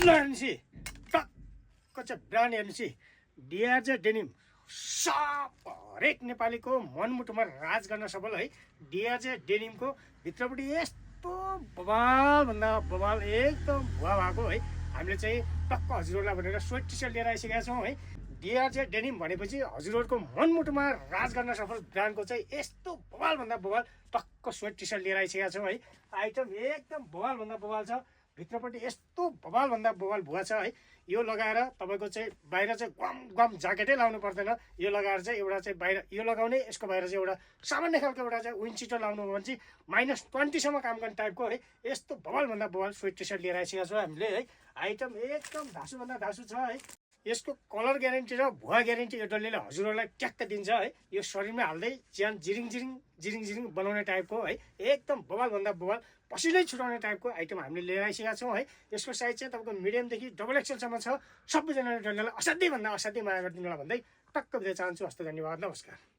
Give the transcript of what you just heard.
हेर्नुहोस् टक्क चाहिँ ब्रान्ड हेर्नुहोस् डिआरजे डेनिम हरेक नेपालीको मनमुटुमा राज गर्न सफल है। डिआरजे डेनिमको भित्रपट्टि यस्तो बवालभन्दा बवाल एकदम भुवा भएको है। हामीले चाहिँ टक्क हजुरहरूलाई भनेर स्वेट टी सर्ट लिएर आइसकेका छौँ है। डिआरजे डेनिम भनेपछि हजुरहरूको मनमुटुमा राज गर्न सफल ब्रान्डको चाहिँ यस्तो बवालभन्दा बवाल टक्क स्वेट टी सर्ट लिएर आइसकेका छौँ है। आइटम एकदम बवालभन्दा बवाल छ, भित्रपट्टि यस्तो बवालभन्दा बवाल भुवा छ है। यो लगाएर तपाईँको चाहिँ बाहिर चाहिँ गम गम ज्याकेटै लाउनु पर्दैन। यो लगाएर चाहिँ एउटा चाहिँ बाहिर यो लगाउने, यसको बाहिर चाहिँ एउटा सामान्य खालको एउटा चाहिँ विन्ड चिटर लाउनु हो भने चाहिँ -20सम्म काम गर्ने टाइपको है। यस्तो बवालभन्दा बवाल स्वेट टी सर्ट लिएर आइसकेका छौँ हामीले है। आइटम एकदम धासुभन्दा धासु छ है। यसको कलर ग्यारेन्टी र भुवा ग्यारेन्टी यो डल्लेले हजुरहरूलाई ट्याक्क दिन्छ है। यो शरीरमा हाल्दै ज्यान जिरिङ जिरिङ बनाउने टाइपको है। एकदम बवालभन्दा बवाल पसिलै छुटाउने टाइपको आइटम हामीले लिएर आइसकेका छौँ है। यसको साइज चाहिँ तपाईँको मिडियमदेखि डबल एक्सएलसम्म छ। सबैजनाले डल्लेलाई असाध्यै भन्दा असाध्यै माया गरिदिनुलाई भन्दै टक्क बिदा चाहन्छु। हस्त धन्यवाद, नमस्कार।